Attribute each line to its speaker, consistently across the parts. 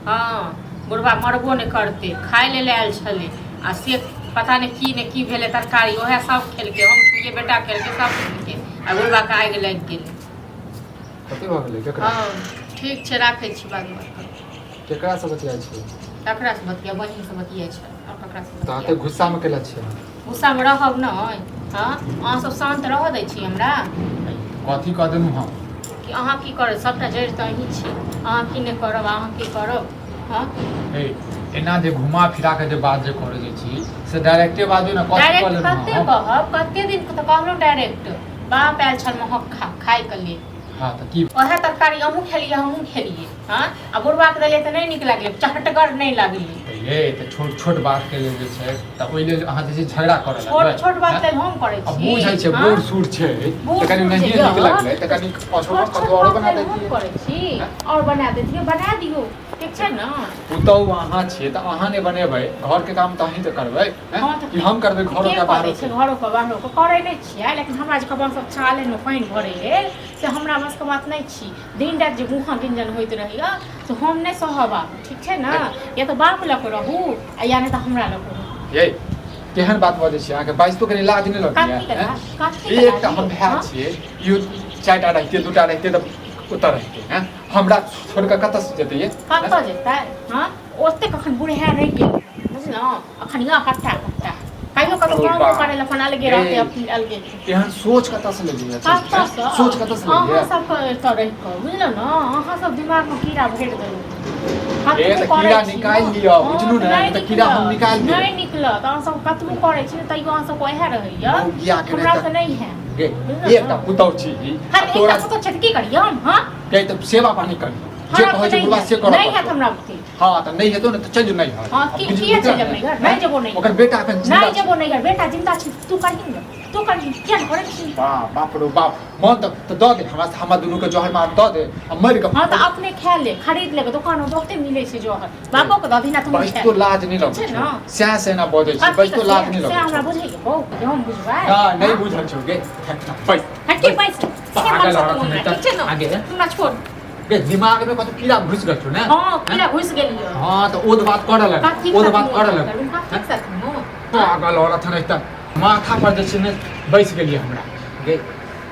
Speaker 1: हँ बुढ़बा मरबो नहि करतै खाय लेल आयल छलै आ से पता नहि की ने की भेलै तरकारी उएह सब खेलकै हम खेलियै बेटा खेलकै सब खेलकै आ बुढ़बाके आगि लागि गेलै।
Speaker 2: कथी भऽ गेलै केकरा?
Speaker 1: हँ ठीक छै, राखै छी, बादमे बात करब।
Speaker 2: केकरासँ बतियाइ छियै?
Speaker 1: ककरासँ बतिया, बहिनसँ बतियाइ छै आओर ककरासँ?
Speaker 2: तऽ अहाँ तऽ गुस्सामे केला छियै।
Speaker 1: गुस्सामे रहब नहि? हँ, अहाँ सब शान्त रहऽ दै छी हमरा?
Speaker 2: कथी कऽ देलहुँ हम?
Speaker 1: कि अहाँ की करब, सबटा जड़ि तऽ अहीं छी। अहाँ की नहि करब, अहाँ की करब? हँ,
Speaker 2: हे, एना जे घुमा फिरा के जे बात जे करै जे छी से डायरेक्टे बाजू ने, कथी कऽ
Speaker 1: डायरेक्ट
Speaker 2: लेलहुँ
Speaker 1: कते
Speaker 2: हम?
Speaker 1: कहब, कते दिन तऽ कहलहुँ डायरेक्ट। बाप आयल छल महक खा खायके लेल।
Speaker 2: हँ तऽ की?
Speaker 1: ओएह तरकारी अहूँ खेलियै, हमहूँ खेलियै। हँ, आ बुढ़बाके देलियै तऽ नहि नीक लागलै, चहटगर नहि लागलै।
Speaker 2: तऽ ये तऽ छोट छोट बात के लेल जे छै तऽ ओहि लेल अहाँ जे छै झगड़ा करऽ
Speaker 1: छोट
Speaker 2: लगबै?
Speaker 1: छोट बात
Speaker 2: हँ?
Speaker 1: लेल हम करै
Speaker 2: आ
Speaker 1: छी?
Speaker 2: बुझै छै।
Speaker 1: हँ?
Speaker 2: बूढ़ सूढ़ छै
Speaker 1: बूढ़
Speaker 2: तऽ कनि
Speaker 1: सूढ़ छै
Speaker 2: नहिए नीक
Speaker 1: यौ।
Speaker 2: लगलै तऽ कनि
Speaker 1: छोट छोट
Speaker 2: कतौ आरो
Speaker 1: बात
Speaker 2: बना
Speaker 1: लेल हम
Speaker 2: दैतियै।
Speaker 1: करै छी?
Speaker 2: हँ?
Speaker 1: आओर बना दैतियै, बना दियौ, ठीक छै ने?
Speaker 2: पुतहु अहाँ छियै तऽ अहाँ नहि बनेबै? घरके काम तऽ अहीं तऽ करबै, हैं?
Speaker 1: हँ तऽ
Speaker 2: कि हम करबै घरो
Speaker 1: के
Speaker 2: के
Speaker 1: करै
Speaker 2: बाहरो
Speaker 1: छै?
Speaker 2: के?
Speaker 1: घरोके बाहरोके करै नहि छियै, लेकिन हमरा जे कपड़ा सब चालैमे पानि भरै लेल से हमरा बसके बात नहि छी। दिन राति जे मुँहा गिंजन होइत रहैया से हम नहि सहब आब, ठीक छै ने? या तऽ बाप लऽ कऽ रहू आ या नहि तऽ हमरा लऽ कऽ रहू।
Speaker 2: यै, केहन बात बजै छियै? अहाँके बाजितो कनि लाज नहि लगैया?
Speaker 1: कथी के
Speaker 2: हैं?
Speaker 1: लाज? कथी के
Speaker 2: एकटा
Speaker 1: लाज
Speaker 2: हम
Speaker 1: यौ?
Speaker 2: भाय
Speaker 1: हँ?
Speaker 2: छियै, इहो चारिटा रहितै, दूटा रहितै तऽ ओतऽ रहितै। हैं, हमरा छोड़ि कऽ कतऽ से जेतै ये?
Speaker 1: कतऽ जेतै? हँ, ओतेक अखन बुढ़हा नहि गेल बुझलहुँ, अखन यऽ हट्टा कट्टा, कहियो कतौ
Speaker 2: ओ
Speaker 1: कामो
Speaker 2: बाप
Speaker 1: करै लए अपन अलगे
Speaker 2: रे।
Speaker 1: रहतै, अपन अलगे।
Speaker 2: एहन सोच कतऽ से लेलियै?
Speaker 1: कतऽसँ?
Speaker 2: सोच कतऽ से
Speaker 1: अहाँ
Speaker 2: लेलियै?
Speaker 1: सबके एतऽ रहि कऽ बुझलहुँ ने, अहाँ सब दिमागमे कीड़ा भरि देलहुँ।
Speaker 2: ए,
Speaker 1: कतबो
Speaker 2: तऽ
Speaker 1: करै
Speaker 2: कीड़ा
Speaker 1: छी
Speaker 2: निकालि
Speaker 1: ने,
Speaker 2: लिअ,
Speaker 1: हँ,
Speaker 2: बुझलहुँ
Speaker 1: तऽ
Speaker 2: ने,
Speaker 1: नहि
Speaker 2: तऽ कीड़ा हम
Speaker 1: निकलत,
Speaker 2: निकालि देब।
Speaker 1: नहि निकलत। अहाँ सब कतबो करै छी ने, तैयो अहाँ सबके उएह रहैया।
Speaker 2: मौगिया के नहि
Speaker 1: हमरा
Speaker 2: तऽ
Speaker 1: तऽ नहि है।
Speaker 2: गे,
Speaker 1: बुझलहुँ
Speaker 2: एकटा
Speaker 1: ने?
Speaker 2: पुतहु छी ई,
Speaker 1: हँ
Speaker 2: आ
Speaker 1: तऽ
Speaker 2: तोरा
Speaker 1: एकटा पुतहु छै तऽ की करियै हम? हँ,
Speaker 2: गै, तऽ सेवा पानी करियौ, जे
Speaker 1: हमरा
Speaker 2: कहै
Speaker 1: तऽ
Speaker 2: छै
Speaker 1: नहि
Speaker 2: बुढ़बा
Speaker 1: हैत,
Speaker 2: से करऽ
Speaker 1: नहि हैत
Speaker 2: पड़तौ।
Speaker 1: हमरा बुते।
Speaker 2: हँ, तऽ नहि हेतौ ने तऽ चलि जो नैहर।
Speaker 1: हँ,
Speaker 2: आ
Speaker 1: की
Speaker 2: बुझ
Speaker 1: किया
Speaker 2: बुझल
Speaker 1: चलि जायब
Speaker 2: ने?
Speaker 1: नैहर? नहि जेबो नैहर।
Speaker 2: ओकर बेटा एखन जिन्दा
Speaker 1: नहि
Speaker 2: छै।
Speaker 1: जेबो नैहर। बेटा जिन्दा छै, तू करही ने, तू करही, किया नहि करै छी?
Speaker 2: बाप बाप रो बाप, मन तऽ तऽ दऽ दे हमरा, हमरा दुनू के जहर मार दऽ दे आ मरि कऽ।
Speaker 1: हँ तऽ अपने खा ले, खरीद लेबै, दोकान में बहुते मिलै छै जहर। बापो के दऽ दही ना, तू खा
Speaker 2: बजितो लाज नहि
Speaker 1: ठीक
Speaker 2: लगै
Speaker 1: छै
Speaker 2: छौ?
Speaker 1: ने?
Speaker 2: सएह से एना बजै छै।
Speaker 1: कथी
Speaker 2: बजितो
Speaker 1: के
Speaker 2: लाज नहि
Speaker 1: से
Speaker 2: लगै
Speaker 1: हमरा
Speaker 2: छौ?
Speaker 1: बुझैए बहुत जे हम बुझबै?
Speaker 2: नहि, नहि
Speaker 1: हँ?
Speaker 2: बुझल छौ गे। बैस।
Speaker 1: हट के
Speaker 2: बैस।
Speaker 1: बैस, छोड़।
Speaker 2: पागल
Speaker 1: मनसा
Speaker 2: औरत
Speaker 1: तू हमरा,
Speaker 2: नहि तऽ
Speaker 1: ठीक छै ने?
Speaker 2: आगे।
Speaker 1: हमरा छोड़
Speaker 2: गे, दिमाग में कतौ कीड़ा घुसि गेल छौ ने?
Speaker 1: हँ, कीड़ा घुसि गेल यऽ।
Speaker 2: हँ, तऽ ओ बात करऽ लग,
Speaker 1: कथी
Speaker 2: ओ बात करऽ लग।
Speaker 1: कथी सखनो?
Speaker 2: पागल औरत नहि तऽ माथा पर जे छै ने बैस गेलियै हमरा। गे,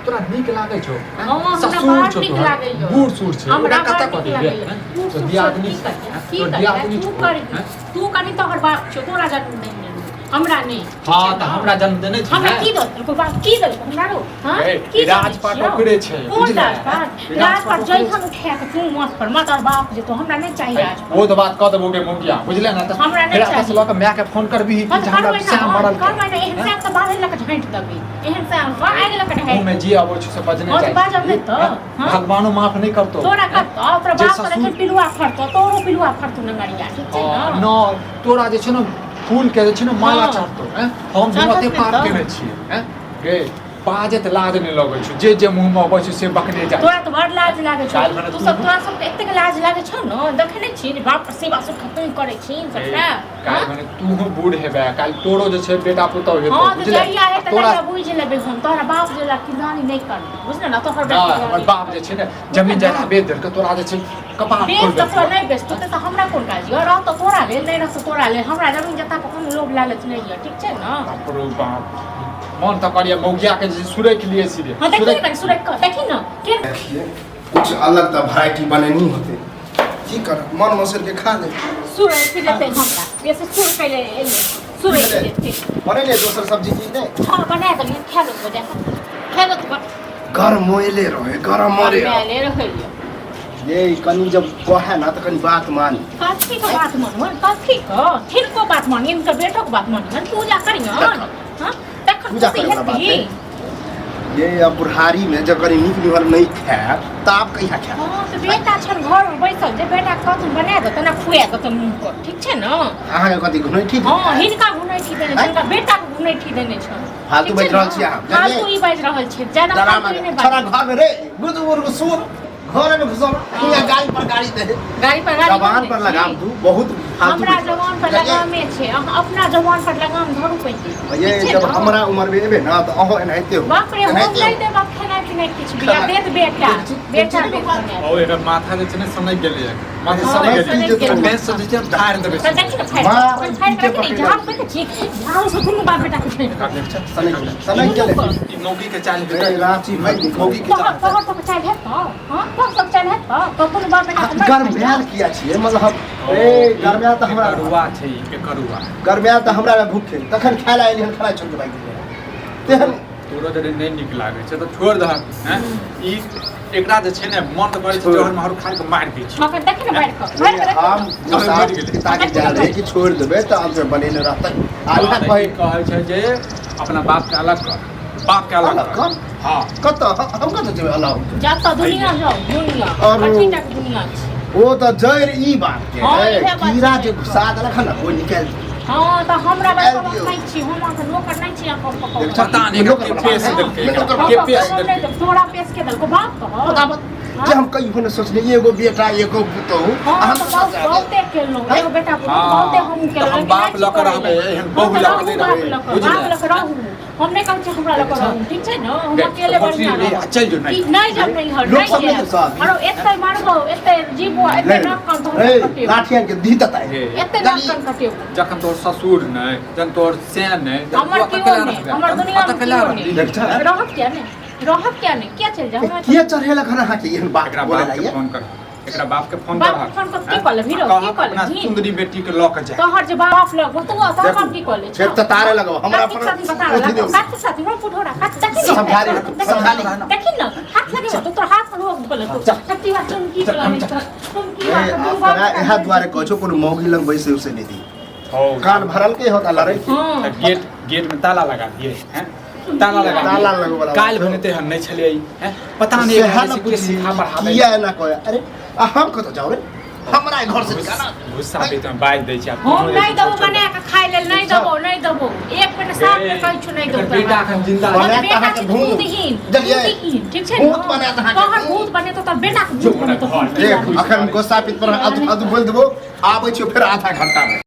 Speaker 2: तोरा नीक लागै छौ?
Speaker 1: हँ, हमरा
Speaker 2: ससुर
Speaker 1: बड़
Speaker 2: छौ
Speaker 1: नीक
Speaker 2: तोहर,
Speaker 1: लागैए।
Speaker 2: बूढ़ सूढ़ छै,
Speaker 1: हमरा
Speaker 2: ओकरा कतऽ
Speaker 1: बड़
Speaker 2: कऽ
Speaker 1: नीक
Speaker 2: देबै?
Speaker 1: लागैए।
Speaker 2: हैं?
Speaker 1: बूढ़
Speaker 2: तोर
Speaker 1: सूढ़
Speaker 2: दियादनी
Speaker 1: की
Speaker 2: छौ,
Speaker 1: करियै?
Speaker 2: हैं?
Speaker 1: की
Speaker 2: तोर
Speaker 1: करियै?
Speaker 2: दियादनी
Speaker 1: तू
Speaker 2: छौ,
Speaker 1: करही,
Speaker 2: हैं?
Speaker 1: तू कनि तोहर बाप छौ, तोरा जन्म देने हमरा नहि, ठीक
Speaker 2: हँ
Speaker 1: छै
Speaker 2: तऽ
Speaker 1: ने?
Speaker 2: हमरा जन्म देने छै
Speaker 1: हमरा
Speaker 2: ने?
Speaker 1: की देलको बाप, की देलको हमरा रो? हँ,
Speaker 2: गे,
Speaker 1: की जानै
Speaker 2: राजपाट
Speaker 1: छियौ?
Speaker 2: ओकरे छै,
Speaker 1: कोन
Speaker 2: बुझले?
Speaker 1: राजपाट?
Speaker 2: राजपाट
Speaker 1: राजपाट
Speaker 2: ओकरे
Speaker 1: जैहन उठा के तू माथ पर माँ तोहर बाप जेतो, हमरा नहि चाही राजपाट।
Speaker 2: ओ तऽ बात कऽ देबो गे मौगिया, बुझले ने? तऽ
Speaker 1: हमरा नहि
Speaker 2: फेर एतऽ से
Speaker 1: चाही।
Speaker 2: लऽ कऽ माय के फोन करबही
Speaker 1: हँ
Speaker 2: कि
Speaker 1: तऽ
Speaker 2: हमरा
Speaker 1: करबै ने,
Speaker 2: श्याम
Speaker 1: हँ
Speaker 2: मरल
Speaker 1: करबै ने। एहन श्याम तऽ बाहर लऽ कऽ झाँटि देबै, एहन श्याम कऽ आगि लऽ कऽ
Speaker 2: मुँह में
Speaker 1: ढारि।
Speaker 2: जे अबै छै से बजने
Speaker 1: हँ तऽ
Speaker 2: जाइ
Speaker 1: बाजब नहि
Speaker 2: छी,
Speaker 1: तऽ?
Speaker 2: हैं?
Speaker 1: हँ?
Speaker 2: भगवानो माफ नहि करतौ।
Speaker 1: तोरा
Speaker 2: हैं?
Speaker 1: करतौ, तोरा
Speaker 2: जे
Speaker 1: बाप पर
Speaker 2: ससुर
Speaker 1: एखन पिलुआ फड़तौ, तोरो पिलुआ फड़तौ नंगरिया, ठीक छै
Speaker 2: हँ,
Speaker 1: ने?
Speaker 2: न तोरा जे छै ने फूल के जे छै ने माला
Speaker 1: हँ।
Speaker 2: चढ़तौ। हैं? हम दुनू
Speaker 1: चढ़त
Speaker 2: एते
Speaker 1: नहि
Speaker 2: पाप
Speaker 1: तऽ?
Speaker 2: केने छियै, हैं? गे, बाजत लाज नहि लगै छै, जे जे मुँह मे अबै छै से बकने जाइ।
Speaker 1: तोरा तऽ बड़ लाज लागै छौ।
Speaker 2: काल्हि भने
Speaker 1: तू
Speaker 2: तू
Speaker 1: सब, तोरा सबके एतेक लाज लागै छौ ने, देखै नहि छी जे बाप पर सेवा सुखा तू करै छी सबटा?
Speaker 2: काल्हि भने तूहू बूढ़ हेबे, काल्हि तोरो जे छै बेटा पुतहु हेतौ।
Speaker 1: हँ तऽ
Speaker 2: बुझले?
Speaker 1: जहिया हेतै
Speaker 2: तोरा
Speaker 1: तहिया बुझि लेबै हम। तोहरा बाप जे किरदानी नहि करबै, बुझल ने? तोहर
Speaker 2: नहि,
Speaker 1: बेटा
Speaker 2: हमर बाप जे छै ने जमीन जायदाद बेच देलकै, तोरा जे छै कपार
Speaker 1: बेच
Speaker 2: फोड़ि
Speaker 1: तऽ तोरा
Speaker 2: देलकौ।
Speaker 1: नहि बेचतौ तऽ हमरा कोन काज यऽ? रहतौ तोरा लेल, नहि रहतौ तोरा लेल। हमरा जमीन जथा के कोनो लोभ लालच नहि यऽ, ठीक छै ने?
Speaker 2: बाप रो बाप, मन तऽ करिए मौगिया के जे सुरैख लिए सीधे।
Speaker 1: हँ, देखी ने
Speaker 2: सुरैख
Speaker 1: कनि सुरैख कऽ देखी ने के।
Speaker 3: देखिए, कुछ अलग तऽ वेराइटी बनेनी होते, की करब, मन मसर के खा ले।
Speaker 1: सुरैख लेतै हमरा बेसी, सुर कैले एलै, सुरैख लेतै।
Speaker 3: बनेले दोसर सब्जी की नहि?
Speaker 1: हँ, बना देलियै, खा लो, जाकऽ खा लो तऽ।
Speaker 3: गरमोले रहे, गरमोले रहे।
Speaker 1: गरमाएले रहैए।
Speaker 3: ये कनी जब कहे ना तऽ कनी बात मानी।
Speaker 1: कथी के बात मानबन? कथी के? हिनको बात मानी, हिनकर बेटो के बात मानी, पूजा करियन? हँ, तखन
Speaker 3: पूजा
Speaker 1: खुशी
Speaker 3: करे वाला बात
Speaker 1: हेती।
Speaker 3: है ये। अब बुढ़ारी में जब कनी नीक निहर नहीं खायब तऽ आब कहिया खायब?
Speaker 1: हँ तऽ बेटा छन घर में बैसल, जे बेटा कथु बना देतन आ खुआ देतन मुँह पर, ठीक छै ने?
Speaker 3: अहाँके कथी घुनैठी?
Speaker 1: हँ, हिनका घुनैठी देने छै, हिनका बेटा के घुनैठी देने छन।
Speaker 3: फालतू
Speaker 1: ठीक छै
Speaker 3: बाजि रहल
Speaker 1: ने?
Speaker 3: छी अहाँ, बुझलियै?
Speaker 1: फालतू ई बाजि रहल छै ज्यादा,
Speaker 3: डरामा
Speaker 1: फालतू ई नहि
Speaker 3: छोड़ा
Speaker 1: बाजि।
Speaker 3: घर में रे बुझ बुझ सुन, घर में घुसल हियां गाड़ी पर गाड़ी दे।
Speaker 1: गाड़ी पर गाड़ी
Speaker 3: जबान
Speaker 1: दे
Speaker 3: पर
Speaker 1: छी।
Speaker 3: लगाम दू, बहुत फालतू
Speaker 1: हमरा
Speaker 3: बाजि रहल
Speaker 1: जवान
Speaker 3: छी,
Speaker 1: पर
Speaker 3: बुझलियै?
Speaker 1: लगामे छै, अहाँ अपना जवान पर लगाम धरू पहिले,
Speaker 3: ये
Speaker 1: ठीक छै
Speaker 3: जब
Speaker 1: ने?
Speaker 3: हमरा उम्र में एबे ना तऽ अहो एनाहिते हो।
Speaker 1: बाप रे, हम
Speaker 3: एनाहिते
Speaker 1: नहि
Speaker 3: हो।
Speaker 1: देब आब खेनाइ पिनाइ। नहि किछु बिया देत बेटा, बेटा देत बना।
Speaker 2: ओ एकर माथा जे छै ने सनकि गेलैए, माथा
Speaker 3: हँ,
Speaker 2: सनकि
Speaker 1: सनकि
Speaker 2: गेलै।
Speaker 1: गेलै।
Speaker 2: बेंच से जे छै धारि देबै।
Speaker 1: चल देखी ने फाड़ि,
Speaker 3: माँ,
Speaker 1: चल फाड़ि के रखी ने, झाड़ू पे छी, झाड़ू से दुनू बाप बेटा के फाड़ि।
Speaker 3: सनकि गेलै, सनकि गेलै।
Speaker 2: ई मौगी के चालि
Speaker 3: ए, राँची भाइ मौगी के
Speaker 1: तोहर
Speaker 3: चाल।
Speaker 1: तोहर सब चालि हेतौ? हँ, तोहर सब चालि हेतौ? तो दुनू बाप बेटा के मारि
Speaker 3: गरमायल किया छियै मतलब? ए, गरमायल तऽ हमरा
Speaker 2: करुआ छै ई के करुआ।
Speaker 3: गरमायल तऽ हमरा भूख तखन खाय लए एलियै हन, खाना छोड़ि कऽ भागि गेलियै तेहन।
Speaker 2: तोरो यदि नहि नीक लागै छै तऽ छोड़ि दहक। हैं, ई एकरा जे छै ने मन तऽ करै छै जहर महर उखाड़ि कऽ मारि दै छी।
Speaker 1: हँ, देखी ने मारि कऽ, मारि कऽ देखी
Speaker 3: हम
Speaker 1: ने।
Speaker 3: गुस्सा
Speaker 2: मरि गेलै।
Speaker 3: पिताके जा रहै कि छोड़ि देबै तऽ अंतमे बनेने रहतै आ इएह
Speaker 2: हँ, तऽ
Speaker 3: कहै
Speaker 2: ई कहै छै जे अपना बापके अलग कर, बापके अलग
Speaker 3: अलग
Speaker 2: कर।
Speaker 3: कर?
Speaker 2: हँ।
Speaker 3: कतऽ हम कतऽ जेबै अलग?
Speaker 1: जतऽ दुनिया जाउ, दुनिया
Speaker 3: और-
Speaker 1: कथी तक दुनिया छै।
Speaker 3: ओ तऽ जड़ि ई बात के
Speaker 1: हँ,
Speaker 3: है,
Speaker 1: इएह बात
Speaker 3: कीड़ा
Speaker 1: छै।
Speaker 3: जे घुसा देलक हन ने ओ निकालि दियौ।
Speaker 1: हँ, तऽ हमरा
Speaker 3: निकालि
Speaker 1: बस
Speaker 3: दियौ।
Speaker 1: नहि छी, हम अहाँके नौकर नहि छी, अहाँ
Speaker 3: देख,
Speaker 1: पकड़
Speaker 2: पता नहि एकर के पेश देलकै, एकरा के पेश देलकै।
Speaker 1: तोरा पेश के देलको बाप तोहर?
Speaker 3: बता बता, जे हम कहियो नहि सोचलियै एगो बेटा एगो पुतोहु
Speaker 1: हँ,
Speaker 3: हम
Speaker 1: तऽ बहुत बहुते केलहुँ, एगो बेटा पुतोहु
Speaker 2: हँ,
Speaker 1: बहुते हमहूँ
Speaker 2: तऽ
Speaker 1: केलहुँ,
Speaker 2: हम
Speaker 1: लेकिन
Speaker 2: बाप
Speaker 1: नहि
Speaker 2: लऽ कऽ
Speaker 1: छी
Speaker 2: रहबै,
Speaker 1: करै।
Speaker 2: एहन
Speaker 1: हँ,
Speaker 2: बहु
Speaker 1: तऽ
Speaker 2: लऽ कऽ
Speaker 1: रहू
Speaker 2: नहि
Speaker 1: बाप
Speaker 2: रहबै,
Speaker 1: लऽ कऽ,
Speaker 2: बुझलियै?
Speaker 1: बाप लऽ कऽ रहू। हम नहि कहै छी हमरा लऽ कऽ रहू, ठीक छै ने? हम
Speaker 2: गै,
Speaker 1: अकेले
Speaker 2: भोसड़ी
Speaker 1: बढ़िआँ
Speaker 2: ले,
Speaker 1: रहब।
Speaker 2: चलि जो
Speaker 1: की
Speaker 2: नैहर।
Speaker 1: नहि जाब नैहर,
Speaker 3: लोक
Speaker 1: नहि
Speaker 3: सब नहि
Speaker 1: जायब।
Speaker 3: सब।
Speaker 1: आरो एतै मारबौ, एतै जीबो, एतै नाक कान तोहर
Speaker 3: ए,
Speaker 1: कटेबौ।
Speaker 3: लाठी आनि के दी तताइ।
Speaker 2: हे,
Speaker 1: एतै नाक कान कटेबौ।
Speaker 2: जखन तोहर ससुर नहि, जखन तोहर सैं नहि, जखन
Speaker 1: हमर
Speaker 2: तू एतऽ
Speaker 1: केओ
Speaker 2: कैला
Speaker 1: नहि,
Speaker 2: रहबै?
Speaker 1: हमर
Speaker 2: तहन
Speaker 1: दुनियामे
Speaker 2: एतऽ कैला
Speaker 1: केओ
Speaker 2: रहबही?
Speaker 1: नहि।
Speaker 3: देख छ।
Speaker 1: रहब किया नहि? रहब किया नहि? किया चलि जाउ? हमरा
Speaker 3: किया चढ़ेलक हन अहाँके एहन बात
Speaker 2: एकरा
Speaker 3: बोले
Speaker 2: बाप के
Speaker 3: लागे?
Speaker 2: फोन कर, एकरा बाप के फोन
Speaker 1: बाप
Speaker 2: कर।
Speaker 1: के फोन कर, की कहले भीरो? की कहले
Speaker 2: अपना
Speaker 1: भी?
Speaker 2: सुंदरी बेटी के लऽ के जाय।
Speaker 1: तोहर जे बाप लग तू तोहर बाप की कहले?
Speaker 3: फेर ततारे लगो हमरा
Speaker 1: काकी
Speaker 3: पर
Speaker 1: साथी बता रहा, काकी साथी हम पुढोरा काकी देखी ने,
Speaker 3: समझा ली, समझा ली।
Speaker 1: देखी ने हाथ लगे तो तोर हाथ पर रोक बोले तो कत्ती बात तुम की बोले तुम की
Speaker 3: ए,
Speaker 1: बात तुम
Speaker 3: अपना
Speaker 1: बाप
Speaker 3: इएह दुआरे कहै छौ कोनो मौगी लग बैसे उसे नहि दी।
Speaker 2: हौ,
Speaker 3: कान भरल के होता लड़ै के।
Speaker 1: हां।
Speaker 2: तऽ गेट गेट में ताला लगा दिए हैं, ताला लगा दिए।
Speaker 3: ताला लगबऽ
Speaker 2: काल्हि भनेते हम नहि छलियै हैं, पता नहि
Speaker 3: सेहा
Speaker 2: एकरा
Speaker 3: ने
Speaker 2: जे
Speaker 3: बुझी
Speaker 2: सिखा पढ़ाबै।
Speaker 3: किया एना कहै? अरे आ हम कतऽ जाउ रे, हमरा घर से निकाल।
Speaker 2: गुस्सा पे तऽ बाजि दै छै। आब
Speaker 1: हम
Speaker 2: तोरो
Speaker 1: नहीं
Speaker 2: जे
Speaker 1: देबो
Speaker 2: छोड़
Speaker 1: बना के खाय लेल, नहीं देबो, नहीं देबो। एक मिनट साफ
Speaker 2: गे,
Speaker 1: में कहै छु नहीं
Speaker 2: एकर
Speaker 1: देबो।
Speaker 2: बेटा एखन जिंदा छै।
Speaker 3: बनायत
Speaker 1: बेटा
Speaker 3: अहाँके
Speaker 1: छै
Speaker 3: भूत।
Speaker 1: भूतहीन,
Speaker 3: बुझलियै?
Speaker 1: भूतहीन, ठीक छै ने?
Speaker 3: भूत बनायत अहाँके
Speaker 1: तोहर
Speaker 3: भूत।
Speaker 1: भूत बनेतौ, तोहर बेटा के भूत बनेतौ।
Speaker 2: घर।
Speaker 3: देख, अखन गुस्सा पीत पर अदू अदू बोल देबो, आबै छियौ फेर आधा घंटा मे।